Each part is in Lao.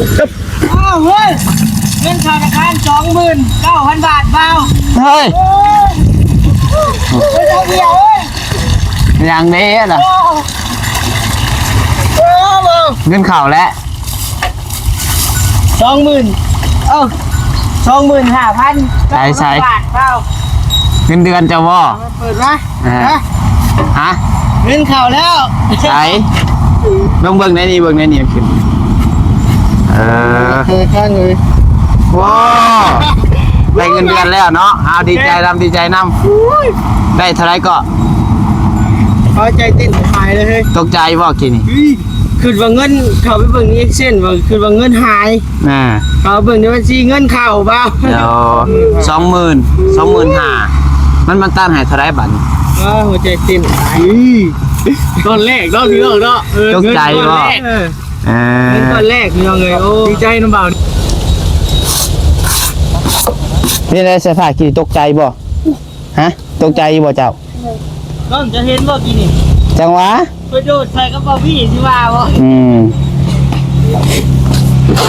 ອ້າວ ເຮີ້ຍ ເງິນເຂົ້າທະນາຄານ ສອງໝື່ນເກົ້າພັນບາດ ບ່າວ. ເຮີ້ຍ ເຮີ້ຍ ເອົາເບຍເອີຍ ຫຍັງເດ້ລະ? ໂອ້ ເງິນເຂົ້າແລ້ວ ສອງໝື່ນ ເອີ ສອງໝື່ນຫ້າພັນ ໃສ ໃສ ບາດ ບ່າວ. ເງິນເດືອນເຈົ້າບໍ່? ເປີດມາ ອ່າ ຮະ ຮະ ເງິນເຂົ້າແລ້ວ ໃສ ເບິ່ງ ເບິ່ງໃນນີ້ ເບິ່ງໃນນີ້ ຂຶ້ນ ເອີ ເອີ ຂ້າງເລີຍ ວ້າວ ໄດ້ເງິນເດືອນແລ້ວເນາະ. ເອົາ ດີໃຈນຳ ດີໃຈນຳ. ໂອ້ຍ ໄດ້ເທົ່າໃດເກາະ? ຫົວໃຈເຕັ້ນຫາຍເລີຍເຮີ້ຍ. ຕົກໃຈບໍ່ກີ້ນີ້? ຄິດວ່າເງິນ ເຂົ້າໄປເບິ່ງໃນເອັກເຊນ ວ່າ ຄິດວ່າເງິນຫາຍ ອ່າ ເຂົ້າເບິ່ງໃນບັນຊີ ເງິນເຂົ້າ ບ່າວ. ໂອ້ ສອງໝື່ນ ສອງໝື່ນຫ້າ ມັນ ມັນຕັ້ງໃຫ້ເທົ່າໃດບາດນີ້? ວ້າວ ຫົວໃຈເຕັ້ນຫຼາຍ ຕອນແລກເນາະ ພີ່ນ້ອງເນາະ. ເອີ ຕົກໃຈບໍ່? ເງິນກ້ອນແລກ ເອີ ເອີ ເງິນກ້ອນແລກ ພີ່ນ້ອງເອີຍ. ໂອ້ ດີໃຈນຳບ່າວ. ເປັນໃດສາຍຟ້າ ກີ້ຕົກໃຈບໍ່? ຮະ ຕົກໃຈຢູ່ບໍ່ເຈົ້າ? ນ້ອງຈະເຫັນບໍ່ກີ້ນີ້? ຈັ່ງຫວະ ຂ້ອຍໂດດໃສ່ກັບບ່າວວີຊິວ່າບໍ່? ອືມ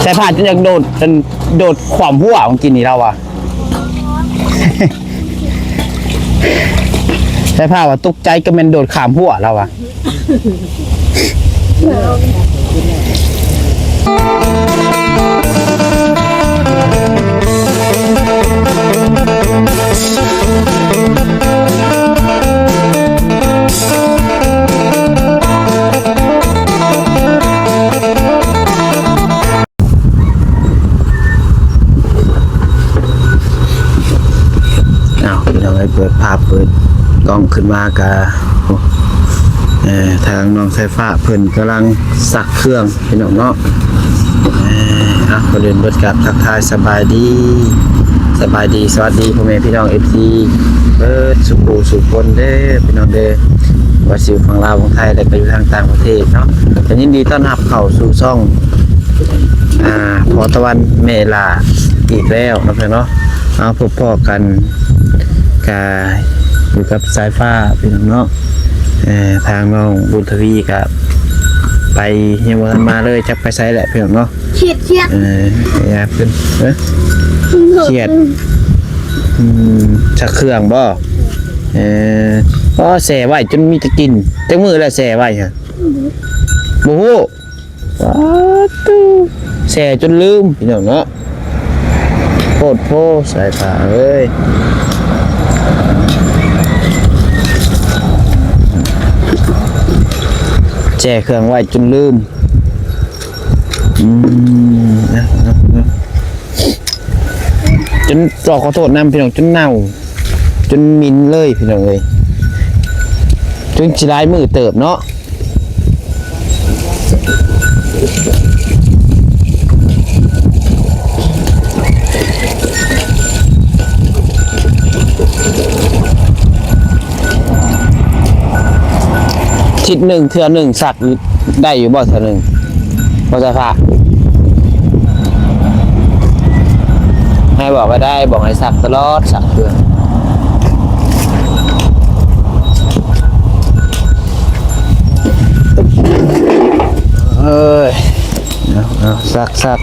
ສາຍຟ້າຈົນຢາກໂດດ ຈົນໂດດຂວ້ຳຫົວເມື່ອກີ້ນີ້ລາວວ່າ. ສາຍຟ້າວ່າຕົກໃຈກໍແມ່ນໂດດຂ້າມຫົວລາວວ່າ. ອ້າວ ພີ່ນ້ອງເອີຍ ເປີດພາບເປີດກ້ອງຂຶ້ນມາກະ ເອີ ທາງນ້ອງສາຍຟ້າເພິ່ນກຳລັງຊັກເຄື່ອງ ພີ່ນ້ອງເນາະ. ເອີ ເອົາ ກ່ອນອື່ນເບິດກາບທັກທາຍສະບາຍດີ ສະບາຍດີ ສະຫວັດດີພໍ່ແມ່ພີ່ນ້ອງ ເອັຟຊີ ເບິດສູ່ຜູ້ສູ່ຄົນເດີ ພີ່ນ້ອງເດີ ວ່າຊິຢູ່ຝັ່ງລາວ ຝັ່ງໄທ ແລະ ກໍຢູ່ທາງຕ່າງປະເທດເນາະ. ກໍຍິນດີຕ້ອນຮັບເຂົ້າສູ່ຊ່ອງ ອ່າ ພໍ່ຕາວັນແມ່ຫຼ້າອີກແລ້ວເນາະ ເພື່ອນເນາະ. ເອົາ ພົບພໍ້ກັນກະຢູ່ກັບສາຍຟ້າ ພີ່ນ້ອງເນາະ. ເອີ ທາງນ້ອງບຸນທະວີກະໄປ ຍັງບໍ່ທັນມາເລີຍ ຈັກໄປໃສແຫຼະ ພີ່ນ້ອງເນາະ. ຄຽດ ຄຽດ ເອີ ຢ່າເພິ່ນ ເອີ ຄຽດ ອືມ ຊັກເຄື່ອງບໍ່? ເອີ ອໍ ແຊ່ໄວ້ຈົນມີແຕ່ກິ່ນ ຈັກມື້ແລ້ວແຊ່ໄວ້ຫັ້ນ? ບໍ່ຮູ້. ປາດໂທ້ ແຊ່ຈົນລືມ ພີ່ນ້ອງເນາະ. ໂພດໂພ ສາຍຟ້າເອີຍ ແຊ່ເຄື່ອງໄວ້ຈົນລືມ. ອືມ ເອົາ ເອົາ ເອົາ ຈົນ ຂໍໂທດນຳ ພີ່ນ້ອງ ຈົນເນົ່າ ຈົນໝິ່ນເລີຍ ພີ່ນ້ອງເອີຍ. ຈົນຊິຫຼາຍມື້ເຕີບເນາະ. ທິດໜຶ່ງເທື່ອໜຶ່ງ ຊັກໄດ້ຢູ່ບໍ່ ເທື່ອໜຶ່ງ? ບໍ່ໃສ່ຜ້າ ໃຫ້ບອກກໍໄດ້ ບອກໃຫ້ຊັກຕະຫຼອດ ຊັກເຄື່ອງ. ເອີຍ ເອົາ ເອົາ ຊັກ ຊັກ.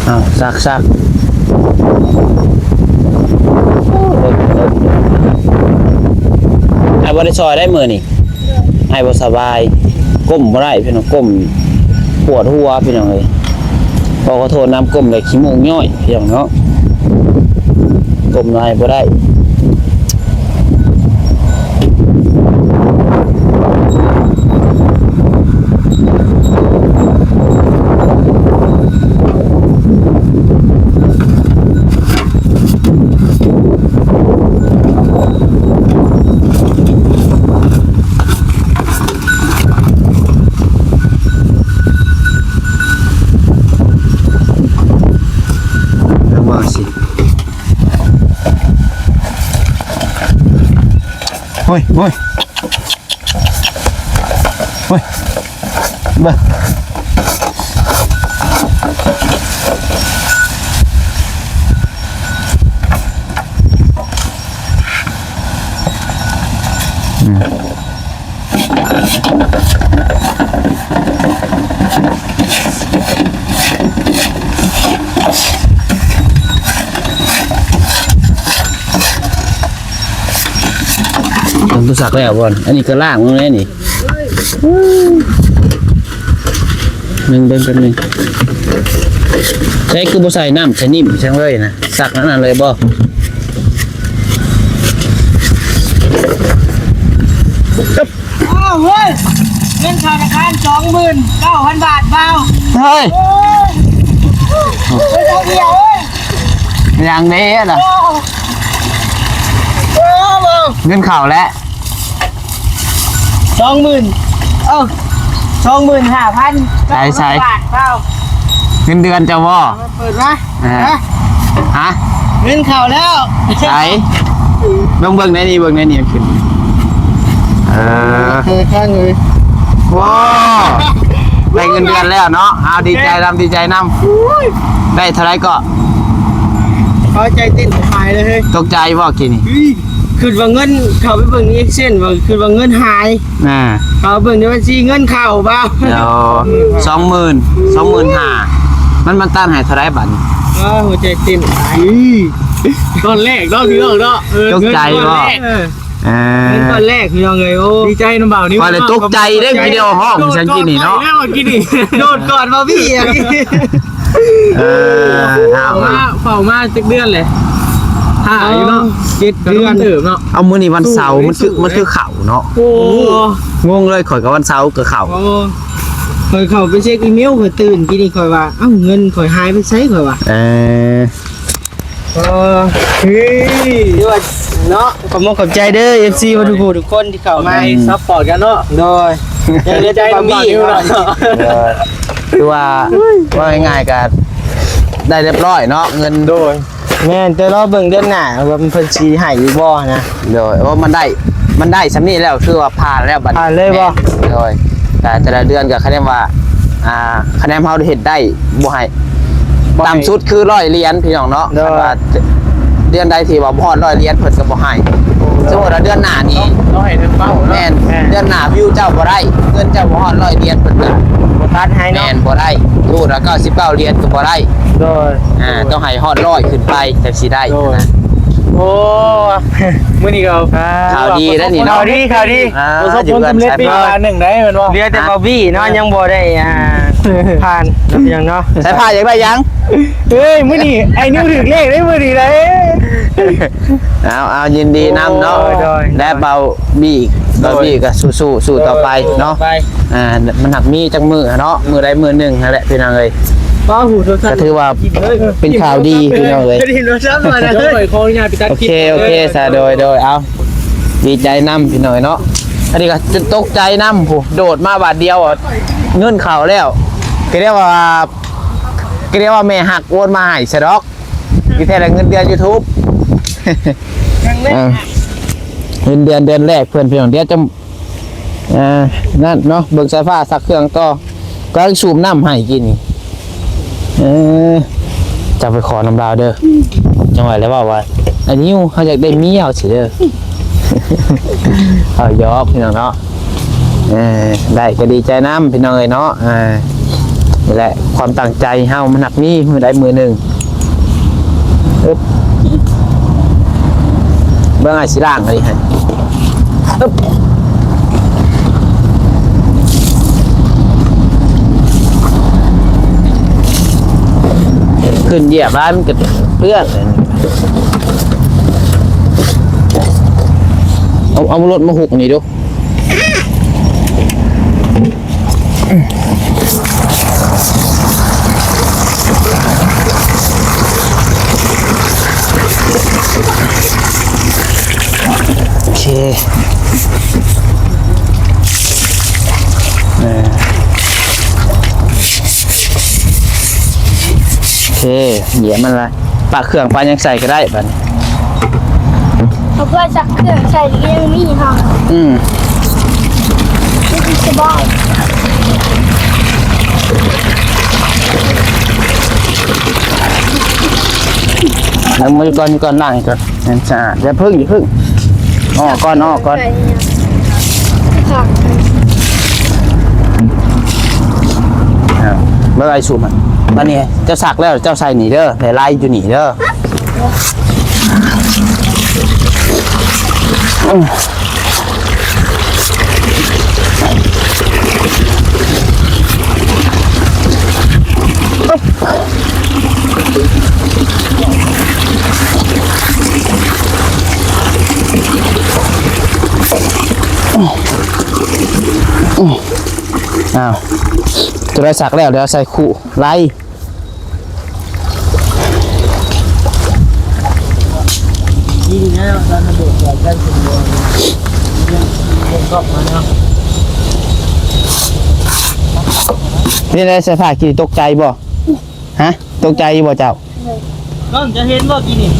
ອ້າວ ຊັກ ຊັກ ອ້າຍບໍ່ໄດ້ຊ່ອຍໄດ້ມື້ນີ້ ອ້າຍບໍ່ສະບາຍ ກົ້ມບໍ່ໄດ້ ພີ່ນ້ອງ ກົ້ມປວດຫົວ ພີ່ນ້ອງເອີຍ. ຂໍ ຂໍໂທດນຳ ກົ້ມແລ້ວຂີ້ມູກຍ້ອຍ ພີ່ນ້ອງເນາະ ກົ້ມຫຼາຍບໍ່ໄດ້. ເ ໂອ້ຍ ໂອ້ຍ ໂອ້ຍ ເບິ່ງ ອືມ ເບິ່ງ ຕົວສັກແລ້ວບໍ່? ອັນນີ້ກໍລ້າງເບິ່ງແດ່ນີ້ ເບິ່ງ ເບິ່ງ ແປັບໜຶ່ງ ໃຊ້ຄືບໍ່ໃສ່ນ້ຳໃສ່ນິ້ມຈັ່ງເລີຍນະ? ສັກອັນນັ້ນເລີຍບໍ່? ອ້າວ ເຮີ້ຍ ເງິນເຂົ້າທະນາຄານ ສອງໝື່ນເກົ້າພັນບາດ ບ່າວ ເຮີ້ຍ ເຮີ້ຍ ເປັນຈັ່ງໃດເອີຍ? ຍັງເດ້ນະ ໂອ້ ເງິນເຂົ້າແລ້ວ ສອງໝື່ນ ເອີ ສອງໝື່ນຫ້າພັນ ໃສໆ ບາດ ບ່າວ ເງິນເດືອນເຈົ້າບໍ່? ເປີດມາ ອ່າ ຮະ ຮະ ເງິນເຂົ້າແລ້ວ ໃສ ເບິ່ງ ເບິ່ງໃນນີ້ ເບິ່ງໃນນີ້ ມັນຂຶ້ນ ເອີ ເອີ ຂ້າງເລີຍ ວ້າ ໄດ້ເງິນເດືອນແລ້ວເນາະ ເອົາ ດີໃຈນຳ ດີໃຈນຳ ໂອ້ຍ ໄດ້ເທົ່າໃດເກາະ? ຫົວໃຈເຕັ້ນຂາຍເລີຍ ຕົກໃຈບໍ່ກີ້ນີ້? ຄິດວ່າເງິນ ເຂົ້າໄປເບິ່ງໃນ Excel ວ່າ ຄິດວ່າເງິນຫາຍ ອ່າ ເຂົ້າເບິ່ງໃນບັນຊີເງິນເຂົ້າ ບ່າວ ດຽວ ສອງໝື່ນ ສອງໝື່ນຫ້າ ມັນ ມັນຕັ້ງໃຫ້ເທົ່າໃດບາດນີ້? ອ້າ ຫົວໃຈເຕັ້ນຫຼາຍ ຕອນແລກເນາະ ພີ່ນ້ອງເນາະ ເອີ ຕົກໃຈບໍ່? ເງິນກ້ອນແລກ ເອີ ອ່າ ເງິນກ້ອນແລກ ພີ່ນ້ອງເອີຍ ໂອ້ ດີໃຈນຳບ່າວນີ້ ຂ້ອຍລະຕົກໃຈເດ້ ວິດີໂອຮ້ອງຊັ້ນກີ້ນີ້ເນາະ ແລ້ວກີ້ນີ້ ໂດດກ່ອນບ່າວບີ້ ເອີ ເຝົ້າມາ ເຝົ້າມາຈັກເດືອນແຫຼະ ຖ້າຢູ່ເນາະ ເຈັດເດືອນເຕີບເນາະ ເອົາ ມື້ນີ້ວັນເສົາ ມັນຄື ມັນຄືເຂົ້າເນາະ ໂອ້ ງົງເລີຍ ຂ້ອຍກໍວັນເສົາກໍເຂົ້າ ໂອ້ ຂ້ອຍເຂົ້າໄປເຊັກອີເມວ ຂ້ອຍຕື່ນກີ້ນີ້ ຂ້ອຍວ່າ ເອົ້າ ເງິນຂ້ອຍຫາຍໄປໃສ ຂ້ອຍວ່າ ເອີ ເອີ ເອີ ເນາະ ຂອບມຸກຂອບໃຈເດີ ເອັຟຊີ ເບິດທຸກຜູ້ທຸກຄົນທີ່ເຂົ້າມາ ອືມ ຊັບພອດກັນເນາະ ໂດຍ ຍັງເຫຼືອແຕ່ບ່າວບີ້ເນາະ ໂດຍ ຄືວ່າ ເວົ້າງ່າຍໆ ກໍໄດ້ຮຽບຮ້ອຍເນາະ ເງິນ ໂດຍ ແມ່ນ ແຕ່ລໍເບິ່ງເດືອນໜ້າວ່າເພິ່ນຊິໃຫ້ຢູ່ບໍ່ນະ ໂດຍ ໂອ້ ມັນໄດ້ ມັນໄດ້ສ່ຳນີ້ແລ້ວ ຄືວ່າຜ່ານແລ້ວບັດນີ້ ຜ່ານເລີຍບໍ່? ແມ່ນ ໂດຍ ແຕ່ ແຕ່ລະເດືອນກໍຄະແນນວ່າ ອ່າ ຄະແນນເຮົາເຮັດໄດ້ບໍ່ໃຫ້ ບໍ່ໃຫ້ ຕ່ຳສຸດຄືຮ້ອຍຫຼຽນ ພີ່ນ້ອງເນາະ ໂດຍ ຄັນວ່າເດືອນໃດທີ່ວ່າບໍ່ຮອດຮ້ອຍຫຼຽນ ເພິ່ນກໍບໍ່ໃຫ້ ໂອ້ ສົມມຸດວ່າເດືອນໜ້ານີ້ ຕ້ອງໃຫ້ເງິນເປົ້າເນາະ ແມ່ນ ແມ່ນ ເດືອນໜ້າວິວເຈົ້າບໍ່ໄດ້ ເງິນເຈົ້າບໍ່ຮອດຮ້ອຍຫຼຽນ ເພິ່ນກໍບໍ່ຕັດໃຫ້ເນາະ ແມ່ນ ບໍ່ໄດ້ ສົມມຸດວ່າເກົ້າສິບເກົ້າຫຼຽນກໍບໍ່ໄດ້ ໂດຍ ອ່າ ຕ້ອງໃຫ້ຮອດຮ້ອຍຂຶ້ນໄປ ຈັ່ງຊິໄດ້ ໂດຍ ນະ ໂອ້ ມື້ນີ້ກໍ ອ່າ ຂ່າວດີເດ້ນີ້ເນາະ ຂ່າວດີ ຂ່າວດີ ອ່າ ປະສົບຜົນສຳເລັດອີກອັນໜຶ່ງໄດ້ແມ່ນບໍ່? ເຫຼືອແຕ່ບ່າວບີ້ເນາະ ຍັງບໍ່ໄດ້ ອ່າ ຜ່ານ ຫຍັງເນາະ ສາຍຟ້າຢາກໄດ້ຫຍັງ? ເອີຍ ມື້ນີ້ໄອ້ນິວຖືກເລກເດ້ມື້ນີ້ເດ້ ເອົາ ເອົາ ຍິນດີນຳເນາະ ໂດຍ ໂດຍ ແລະ ບ່າວບີ້ ໂດຍ ບ່າວບີ້ກໍສູ້ໆ ສູ້ຕໍ່ໄປເນາະ ໄປ ອ່າ ມັນຫາກມີຈັກມື້ເນາະ ມື້ໃດມື້ໜຶ່ງຫັ້ນແຫຼະ ພີ່ນ້ອງເອີຍ ວ້າວ ຫູໂທລະສັບ ກໍຖືວ່າເປັນຂ່າວດີ ພີ່ນ້ອງເອີຍ ໂອເຄ ໂອເຄ ສາ ໂດຍ ໂດຍ ເອົາ ດີໃຈນຳ ພີ່ນ້ອງເນາະ ອັນນີ້ກໍຕົກໃຈນຳ ໂດດມາບາດດຽວ ເງິນເຂົ້າແລ້ວ ກໍເລີຍວ່າ ກໍເລີຍວ່າແມ່ຮັກໂອນມາໃຫ້ຊະດອກ ທີ່ແທ້ແລ້ວເງິນເດືອນ YouTube ອ່າ ເງິນເດືອນເດືອນແລກເພິ່ນ ພີ່ນ້ອງ ດຽວຈະ ອ່າ ນັ້ນເນາະ ເບິ່ງສາຍຟ້າຊັກເຄື່ອງຕໍ່ ກຳລັງສູບນ້ຳໃຫ້ກິນນີ້ ເອີ ເຈົ້າໄປຂໍນຳລາວເດີ ຈັ່ງວ່າແລ້ວເວົ້າວ່າ ອັນນີ້ເຮົາຢາກໄດ້ເມຍເຮົາຊິເດີ ເອົາ ຢອກ ພີ່ນ້ອງເນາະ ເອີ ໄດ້ກໍດີໃຈນຳ ພີ່ນ້ອງເອີຍເນາະ ອ່າ ນີ້ແຫຼະ ຄວາມຕັ້ງໃຈເຮົາມັນຫາກມີມື້ໃດມື້ໜຶ່ງ ອຶບ ເບິ່ງອ້າຍຊິລ້າງອັນນີ້ໃຫ້ ອຶບ ຂຶ້ນຢຽບຫຼາຍມັນກໍເປື້ອນ ເອົາ ເອົາລົດມາຫຸກນີ້ດູ. ໂອເຄ ເອີ ໂອເຄ ຢຽບມັນລະ ປະເຄື່ອງປະຫຍັງໃສ່ກໍໄດ້ບາດນີ້. ເອົາເພື່ອຊັກເຄື່ອງໃສ່ ກໍຍັງມີເຮົາ ອືມ ມັນສະບາຍ ລ້າງມືກ່ອນ ກ່ອນ ລ້າງກ່ອນ ໃຫ້ສະອາດ ຢ່າເພິ່ງ ຢ່າເພິ່ງ ອອກກ່ອນ ອອກກ່ອນ ໃສ່ ອ້າວ ເບິ່ງໄອ້ສຸມ ບາດນີ້ເຈົ້າຊັກແລ້ວ ເຈົ້າໃສ່ນີ້ເດີ ໄດ້ໄລ່ຢູ່ນີ້ເດີ. ອ້າວ ຕົວໃດຊັກແລ້ວ ດຽວໃສ່ຄູ່ໄລ່. ນີ້ນະ ຕອນມັນໂດດ ເປັນໄງ ສາຍຟ້າ ຕົກໃຈບໍ່? ຮະ ຕົກໃຈຢູ່ບໍ່ເຈົ້າ? ນ້ອງຈະເຫັນບໍ່ກີ້ນີ້?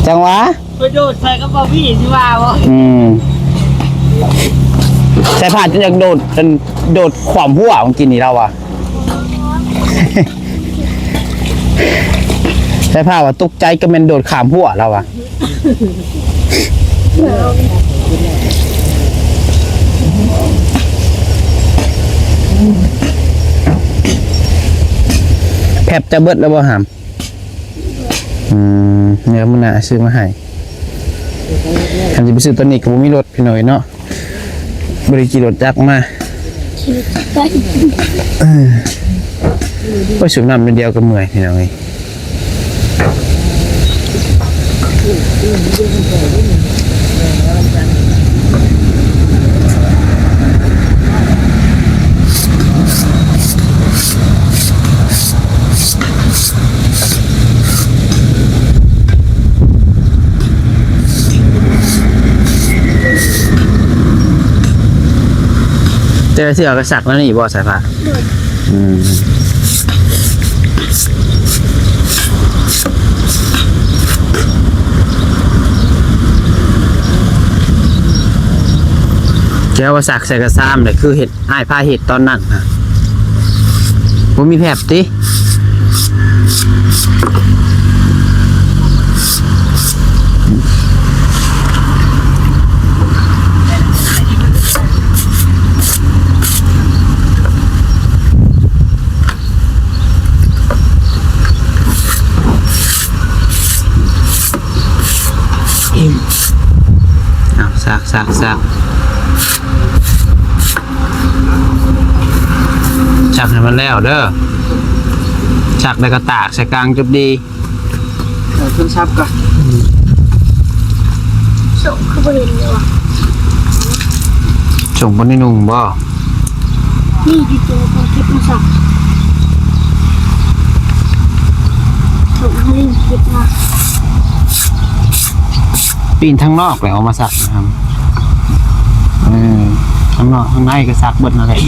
ຈັ່ງຫວະ ຂ້ອຍໂດດໃສ່ກັບບ່າວວີຊິວ່າບໍ່? ອືມ ສາຍຟ້າຈົນຢາກໂດດ ຈົນໂດດຂ້າມຮົ້ວກີ້ນີ້ລາວວ່າ. ສາຍຟ້າວ່າຕົກໃຈ ກໍແມ່ນໂດດຂ້າມຮົ້ວລາວວ່າ. ແພັບຈະເບິດແລ້ວບໍ່ຫຳ? ອືມ ດຽວມື້ໜ້າຊື້ມາໃຫ້ ຄັນຊິໄປຊື້ຕອນນີ້ກໍບໍ່ມີລົດ ພີ່ນ້ອງເອີຍເນາະ ບໍ່ໄດ້ຂີ່ລົດຈັກມາ ຂີ່ລົດຈັກໄປ ເອີ ໄປສູບນ້ຳດຽວກໍເມື່ອຍ ພີ່ນ້ອງເອີຍ. ແຕ່ລະເທື່ອກໍສັກແນວນີ້ບໍ່ ສາຍຟ້າ? ໂດຍ ອືມ ແຕ່ວ່າສັກໃສ່ກະຊາມແຫຼະ ຄືເຮັດ ອ້າຍພາເຮັດຕອນນັ້ນນະ ບໍ່ມີແຟັບຕິ? ເອົາ ຊັກ ຊັກ ຊັກ ຊັກໃຫ້ມັນແລ້ວເດີ ຊັກແລ້ວກໍຕາກໃສ່ກາງຈຸດດີ. ເອົາໂທລະສັບກ່ອນ ສົ່ງຄືບໍ່ເຫັນເລີຍຫວະ ສົ່ງບໍ່ໄດ້ນຸ່ງບໍ່? ນີ້ຢູ່ໂຕ ເກັບມາຊັກ ສົ່ງໃຫ້ເກັບມາ ປີ້ນທາງນອກແລ້ວເອົາມາຊັກນະ. ເອີ ທາງນອກທາງໃນກໍຊັກເບິດນັ້ນແຫຼະ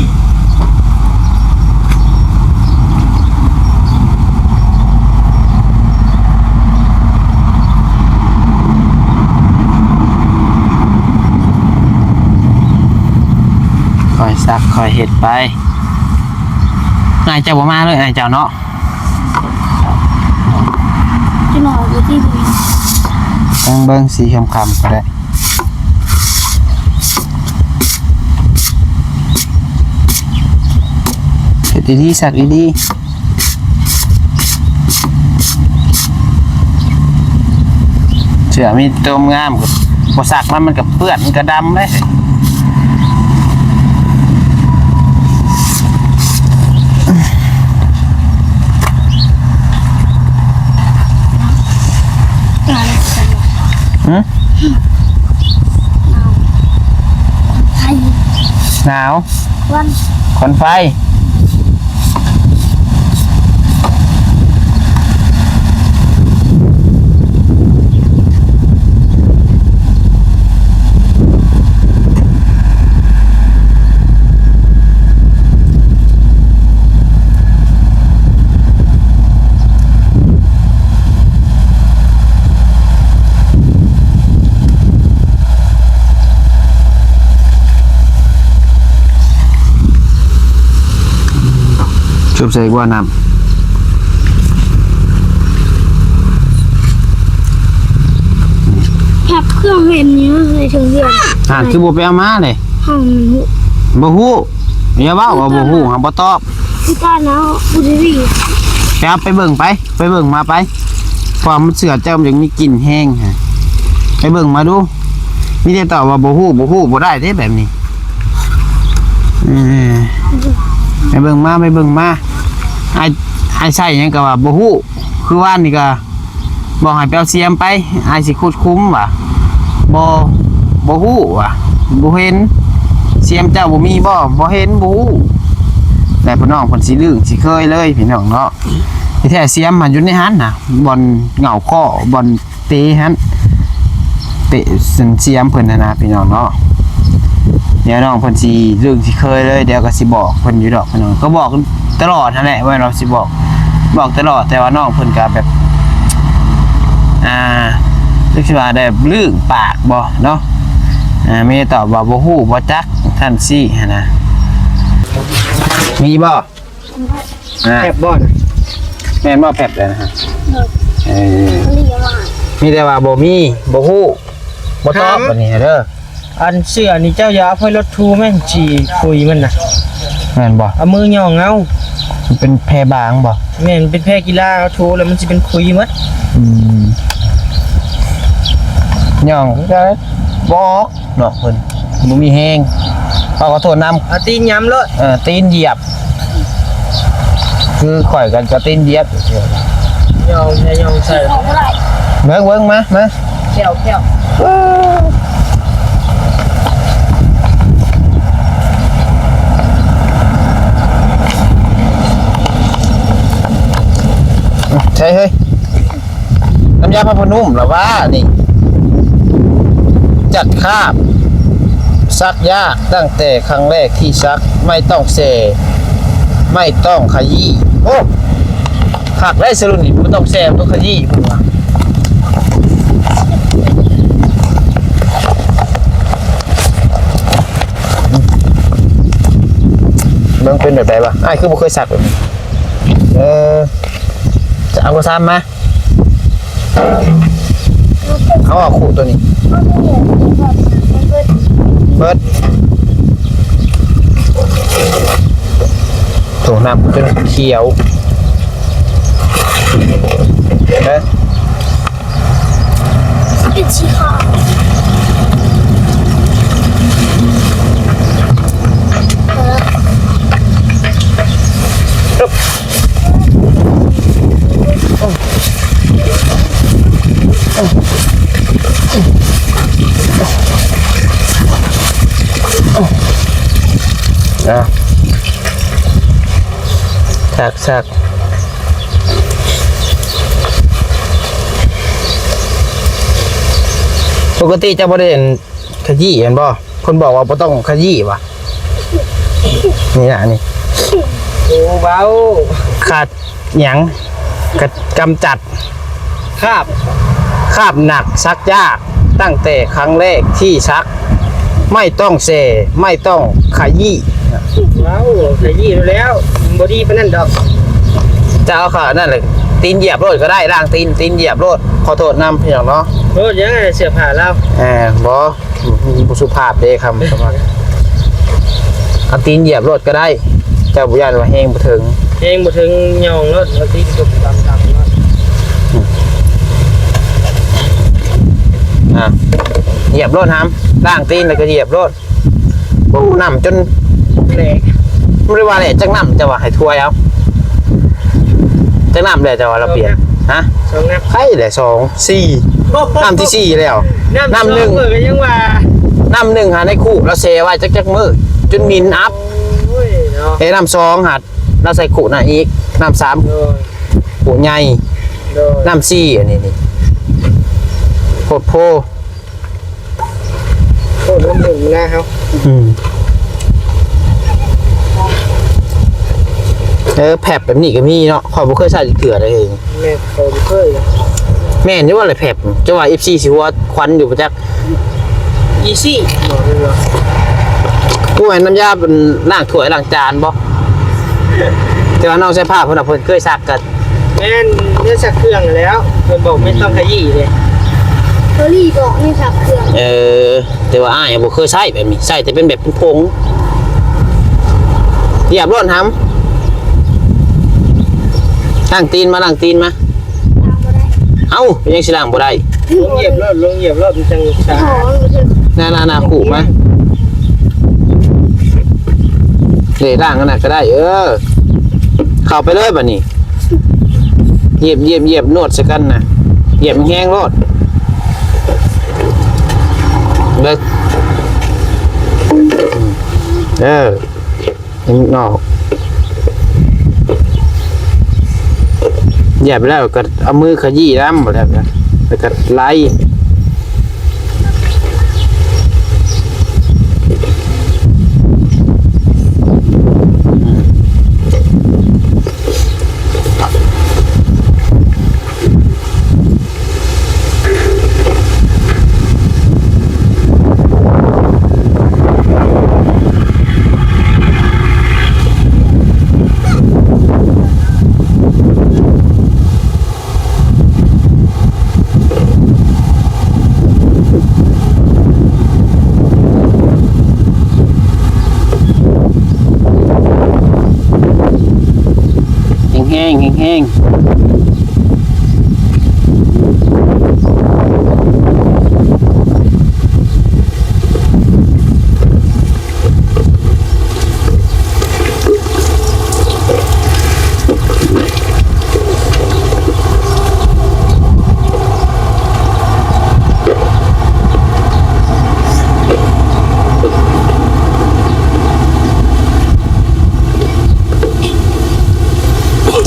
ຄ່ອຍຊັກຄ່ອຍເຮັດໄປ. ອ້າຍເຈົ້າບໍ່ມາເລີຍ ອ້າຍເຈົ້າເນາະ ຈັກໜ້ອຍຢູ່ທີ່ນີ້ ເບິ່ງ ເບິ່ງສີຄ່ຳໆ ກໍໄດ້ ເຮັດດີໆ ຊັກດີໆ ເສື້ອມີຕົວງາມ ບໍ່ຊັກມັນ ມັນກໍເປື້ອນ ມັນກໍດຳເດ້. ຫື? ໜາວ ຄວັນໄຟ. ຈົບໃສ່ກວ່ານ້ຳ ແພັບເຄື່ອງເຫັນນີ້ໃສ່ເຖິງເຮືອນ ອ່າ ຄືບໍ່ໄປເອົາມາເດ້? ເຮົາມັນຮູ້ ບໍ່ຮູ້ ຢ່າເວົ້າວ່າບໍ່ຮູ້ ເຮົາບໍ່ຕອບ ຄືຕານເຮົາບໍ່ໄດ້ດີ ໄປເອົາໄປເບິ່ງໄປ ໄປເບິ່ງມາໄປ ຄວາມເຊື່ອເຈົ້າມັນຍັງມີກິ່ນແຮງ ໄປເບິ່ງມາດູ ມີແຕ່ຕອບວ່າບໍ່ຮູ້ ບໍ່ຮູ້ ບໍ່ໄດ້ເດ້ແບບນີ້ ເອີ ໄປເບິ່ງມາ ໄປເບິ່ງມາ ອ້າຍ ອ້າຍໃສ່ຫຍັງກໍວ່າບໍ່ຮູ້ ຄືວານນີ້ກໍບອກໃຫ້ໄປເອົາສຽມໄປ ອ້າຍຊິຂຸດຂຸມວ່າ ບໍ່ ບໍ່ຮູ້ວ່າ ບໍ່ເຫັນ ສຽມເຈົ້າບໍ່ມີບໍ່? ບໍ່ເຫັນ ບໍ່ຮູ້ ແລ້ວພໍ່ນ້ອງເພິ່ນຊິລຶ້ງຊິເຄີຍເລີຍພີ່ນ້ອງເນາະ ທີ່ແທ້ສຽມມັນຢູ່ໃນຫັ້ນນະ ບ່ອນເຫງົ້າຄໍ້ ບ່ອນ ເຕະຫັ້ນ ເຕະສັນສຽມເພິ່ນຫັ້ນນະພີ່ນ້ອງເນາະ ດຽວນ້ອງເພິ່ນຊິລຶ້ງຊິເຄີຍເລີຍ ດຽວກໍຊິບອກເພິ່ນຢູ່ດອກພີ່ນ້ອງ ກໍບອກຕະຫຼອດຫັ້ນແຫຼະ ແມ່ນວ່າຊິບອກ ບອກຕະຫຼອດ ແຕ່ວ່ານ້ອງເພິ່ນກໍແບບ ອ່າ ຈັກຊິວ່າໄດ້ບລືມປາກບໍ່ເນາະ ອ່າ ມີແຕ່ຕອບວ່າບໍ່ຮູ້ ບໍ່ຈັກ ຊັ້ນຊີ້ຫັ້ນນະ ມີບໍ່? ອ່າ ແພັບບໍ່ນະ? ແມ່ນບໍ່ແພັບເລີຍນະ? ເອີ ມີແຕ່ວ່າບໍ່ມີ ບໍ່ຮູ້ ບໍ່ຕອບ ຫາ ບັດນີ້ເດີ ອັນເສື້ອນີ້ເຈົ້າຢ່າເອົາໄປລົດຖູແມ່ນຊິຂຸຍມັນນະ ແມ່ນບໍ່? ເອົາມືຫຍ້ອງເອົາ ມັນເປັນແພບາງບໍ່? ແມ່ນ ເປັນແພກິລາ ເອົາຖູແລ້ວມັນຊິເປັນຂຸຍໝົດ ອືມ ຫຍ້ອງຄືກັນ ບໍ່ອອກ ນ້ອງເພິ່ນບໍ່ມີແຮງ ເຮົາຂໍໂທດນຳ ເອົາຕີນຫຍ້ຳໂລດ ເອີ ຕີນຢຽບ ຄືຂ້ອຍກໍ ກໍຕີນຢຽບ ຍ່ອງ ຍ່ອງໃສ່ ເບິ່ງ ເບິ່ງ ມາ ມາ ແຂ້ວ ແຂ້ວ ໃສ່ເຮີ້ຍ. ນ້ຳຢາຜ້າຜ້ານຸ້ມລະວ່ານີ້ ຈັດຄາບຊັກຍາກ ຕັ້ງແຕ່ຄັ້ງແລກທີ່ຊັກ ໄມ່ຕ້ອງແຊ່ ໄມ່ຕ້ອງຂະຢີ້ ໂອ້ ຄັກໄດ໋ສະລຸນນີ້ ບໍ່ຕ້ອງແຊ່ ບໍ່ຕ້ອງຂະຢີ້ ເພິ່ນວ່າ ເບິ່ງເປັນແບບໃດວະ ອ້າຍຄືບໍ່ເຄີຍຊັກແບບນີ້ ເອີ ຈະເອົາກະຊາມມາ. ເອົາອອກຄູ່ໂຕນີ້ ເບິດ ໂຖ ນ້ຳຈົນຂຽວ ເອີ ເປັນສີຂາວ ອ່ະ ຊັກໆ ປົກກະຕິເຈົ້າບໍ່ໄດ້ ອັນ ຂະຢີ້ແມ່ນບໍ່? ເພິ່ນບອກວ່າບໍ່ຕ້ອງຂະຢີ້ຫວາ? ນີ້ນະ ນີ້ ໂອ້ ເບົາ ຂັດຫຍັງ ກະ ກຳຈັດ ຄາບ ຄາບໜັກຊັກຍາກ ຕັ້ງແຕ່ຄັ້ງແລກທີ່ຊັກ ໄມ່ຕ້ອງແຊ່ ໄມ່ຕ້ອງຂະຢີ້ ເວົ້າຂະຢີ້ແລ້ວ ບໍ່ດີປານນັ້ນດອກ ຈະເອົາຂະນັ້ນແຫຼະ ຕີນຢຽບໂລດກໍໄດ້ ລ້າງຕີນ ຕີນຢຽບໂລດ ຂໍໂທດນຳພີ່ນ້ອງເນາະ ໂລດຫຍັງ ເສື້ອຜ້າລາວ ເອີ ບໍ່ ບໍ່ສຸພາບເດ້ ຄຳ ຄຳວ່າ ເອົາຕີນຢຽບໂລດກໍໄດ້ ເຈົ້າບໍ່ຢ້ານວ່າແຮງບໍ່ເຖິງ ແຮງບໍ່ເຖິງ ຍ່ອງໂລດ ເອົາຕີນຕົບຕ່ຳໆໂລດ ອືມ ອ່າ ຢຽບໂລດຫຳ ລ້າງຕີນແລ້ວກໍຢຽບໂລດ ໂອ້ ນ້ຳຈົນແຫຼກ ບໍ່ໄດ້ວ່າແຫຼກ ຈັກນ້ຳເຈົ້າວ່າໃຫ້ຖ້ວຍເອົາ ຈັກນ້ຳແຫຼະເຈົ້າວ່າລາວປ່ຽນ ສອງນ້ຳ ຮະ ສອງນ້ຳ ໃຜແຫຼະ ສອງ ສີ່ ນ້ຳທີສີ່ແລ້ວ ນ້ຳໜຶ່ງ ເອີ ກໍຍັງວ່າ ນ້ຳໜຶ່ງຫາໃນຄຸລາວແຊ່ໄວ້ຈັກ ຈັກມື້ ຈົນໝິ່ນອັບ ໂອ້ຍເນາະ ເອີ ນ້ຳສອງຫາລາວໃສ່ຄຸນະອີກ ນ້ຳສາມ ໂດຍ ຄຸໃຫຍ່ ໂດຍ ນ້ຳສີ່ ອັນນີ້ນີ້ ໂພດໂພ ໂອ້ ນ້ຳໜຶ່ງນະເຮົາ ອືມ ເອີ ແພັບແບບນີ້ກໍມີເນາະ ຂ້ອຍບໍ່ເຄີຍໃຊ້ຈັກເທື່ອເດ້ ແມ່ນ ຂ້ອຍບໍ່ເຄີຍ ແມ່ນຢູ່ວ່າແຫຼະແພັບ ເຈົ້າວ່າເອັຟຊີຊິຫົວຄວັນຢູ່ບໍ່ຈັກ ອີຊີ ບໍ່ແມ່ນບໍ່ ບໍ່ແມ່ນນ້ຳຢາເປັນລ້າງຖ້ວຍລ້າງຈານບໍ່? ແຕ່ວ່ານ້ອງໃຊ້ຜ້າເພິ່ນນະ ເພິ່ນເຄີຍຊັກກະ ແມ່ນ ແນວຊັກເຄື່ອງຫັ້ນແຫຼ້ວ ເພິ່ນບອກແມ່ນຕ້ອງຂະຢີ້ເດ້. ເຂົາລີບອກແນວຊັກເຄື່ອງ. ເອີ ແຕ່ວ່າອ້າຍບໍ່ເຄີຍໃຊ້ແບບນີ້ ໃຊ້ແຕ່ເປັນແບບເປັນຜົງ. ຢຽບໂລດຫຳ ລ້າງຕີນມາ ລ້າງຕີນມາ. ລ້າງບໍ່ໄດ້. ເອົ້າ ເປັນຫຍັງຊິລ້າງບໍ່ໄດ້? ລົງຢຽບໂລດ ລົງຢຽບໂລດ ມັນຈັ່ງສະອາດ. ໜ້າໆໆ ຂູດມາ. ເດ້ ລ້າງອັນນັ້ນກະໄດ້. ເອີ ເຂົ້າໄປເລີຍບາດນີ້. ຢຽບ ຢຽບ ຢຽບ ນວດໃສ່ກັນນະ. ຢຽບແຮງໆໂລດ. ເບິ່ງ ເອີ ໃຫ້ມັນອອກ. ຢຽບແລ້ວກະເອົາມືຂະຢີ້ນຳ ແລ້ວກະ ແລ້ວກະໄລ່. ແຮງໆ ແຮງໆ.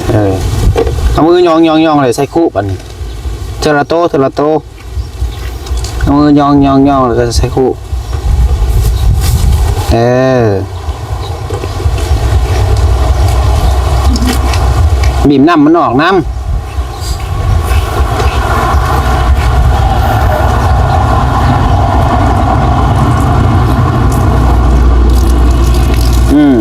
ເອີ ເອົາມືຫຍອງໆໆ ແລ້ວໃສ່ຄຸບາດນີ້ ເທື່ອລະໂຕ ເທື່ອລະໂຕ. ເອົາມືຫຍອງໆໆ ແລ້ວກະໃສ່ຄຸບາ. ເອີ ບີບນ້ຳມັນອອກນຳ. ອືມ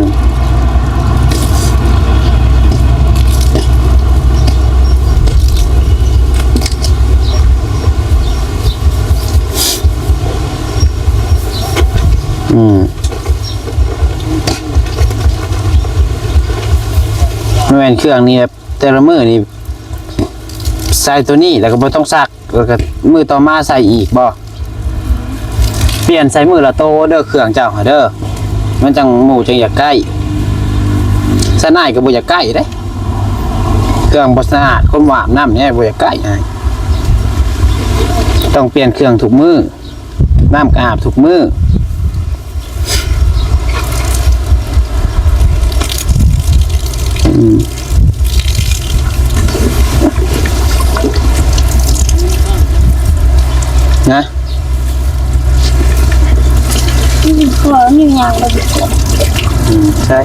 ອືມ ແມ່ນເຄື່ອງນີ້ແບບ ແຕ່ລະມື້ນີ້ໃສ່ໂຕນີ້ ແລ້ວກະບໍ່ຕ້ອງຊັກ ແລ້ວກະມື້ຕໍ່ມາໃສ່ອີກບໍ່? ປ່ຽນໃສ່ມື້ລະໂຕເດີ ເຄື່ອງເຈົ້າຫັ້ນເດີ ມັນຈັ່ງໝູ່ຈັ່ງຢາກໃກ້. ຊະນາຍກະບໍ່ຢາກໃກ້ເດ້ ເຄື່ອງບໍ່ສະອາດ ຄົນບໍ່ອາບນ້ຳແດ່ ບໍ່ຢາກໃກ້. ຕ້ອງປ່ຽນເຄື່ອງທຸກມື້ ນ້ຳກະອາບທຸກມື້. ອືມ ນະ ອືມ ຂໍນີ້ຍ່າງໄປດີກວ່າ. ອືມ ໃຊ່.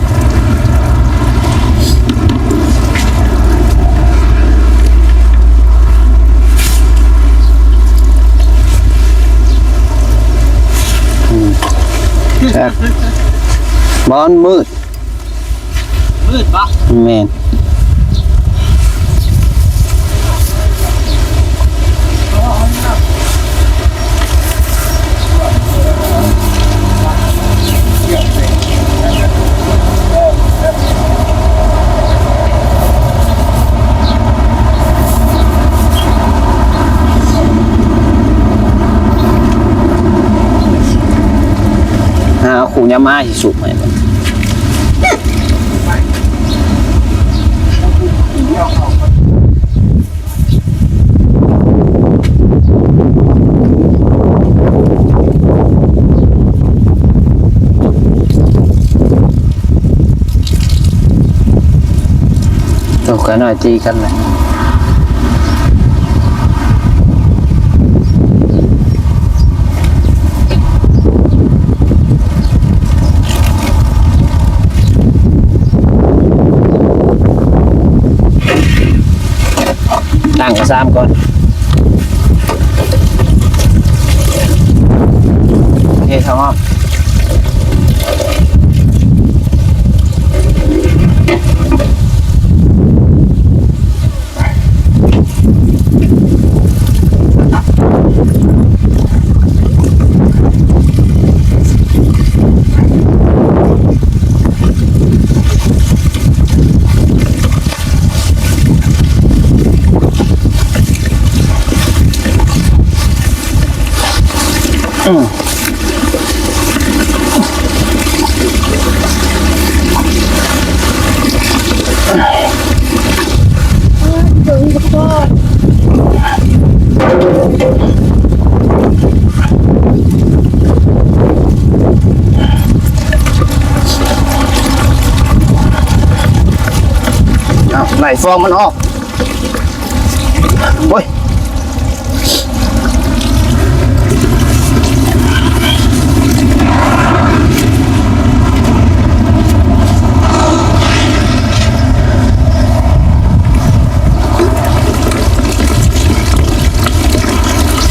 ອືມ ແຊບ. ບໍ່ ມັນມືດ. ມືດບໍ່? ແມ່ນ. ຫາເອົາຂູດຍາມາຊິສຸກໃຫ້. ໂຕກະໜ້ອຍຕີກັນແຫຼະ. ຕັ້ງກະຊາມກ່ອນ. ເທທາງອອກ. ອືມ ເອົາ ໄລ່ຟອງມັນອອກ. ໂອ້ຍ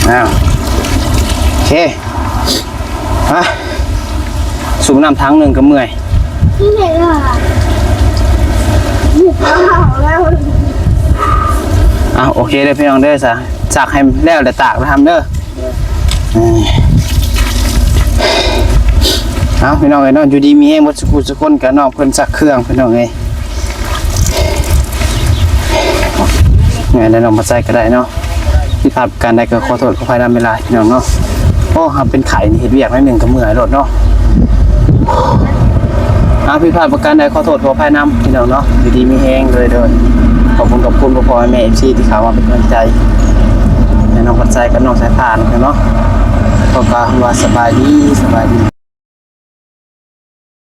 ອ້າວ ໂອເຄ. ຮະ ສູບນ້ຳຖັງໜຶ່ງກໍເມື່ອຍ. ນີ້ແຫຼະ ອ່ະ ໂອເຄເດີພີ່ນ້ອງເດີ ສະ ຊັກໃຫ້ແລ້ວແລ້ວຕາກນະທຳເດີ. ເອີ ເອົາ ພີ່ນ້ອງເອີຍເນາະ ຢູ່ດີມີແຮງເບິດສຸຂູສຸຄົນ ກະນ້ອງເພິ່ນຊັກເຄື່ອງ ພີ່ນ້ອງເອີຍ. ແມ່ນແລ້ວ ນ້ອງບໍ່ໃສ່ກໍໄດ້ເນາະ. ຜິດພາດປະການໃດກໍຂໍໂທດຂໍອະໄພນຳເວລາພີ່ນ້ອງເນາະ. ໂອ້ ເຮົາເປັນໄຂ້ນີ້ ເຮັດວຽກໜ້ອຍໜຶ່ງກໍເມື່ອຍໂລດເນາະ. ເຮົາຜິດພາດປະການໃດຂໍໂທດຂໍອະໄພນຳພີ່ນ້ອງເນາະ. ຢູ່ດີມີແຮງເດີ ເດີ ຂອບຄຸນ ຂອບຄຸນພໍ່ໆແມ່ໆ ເອັຟຊີ ທີ່ເຂົ້າມາເປັນກຳລັງໃຈໃຫ້ນ້ອງພັດໄຊກັບນ້ອງສາຍຟ້າເນາະ. ຂໍກ່າວຄຳວ່າສະບາຍດີ ສະບາຍດີ.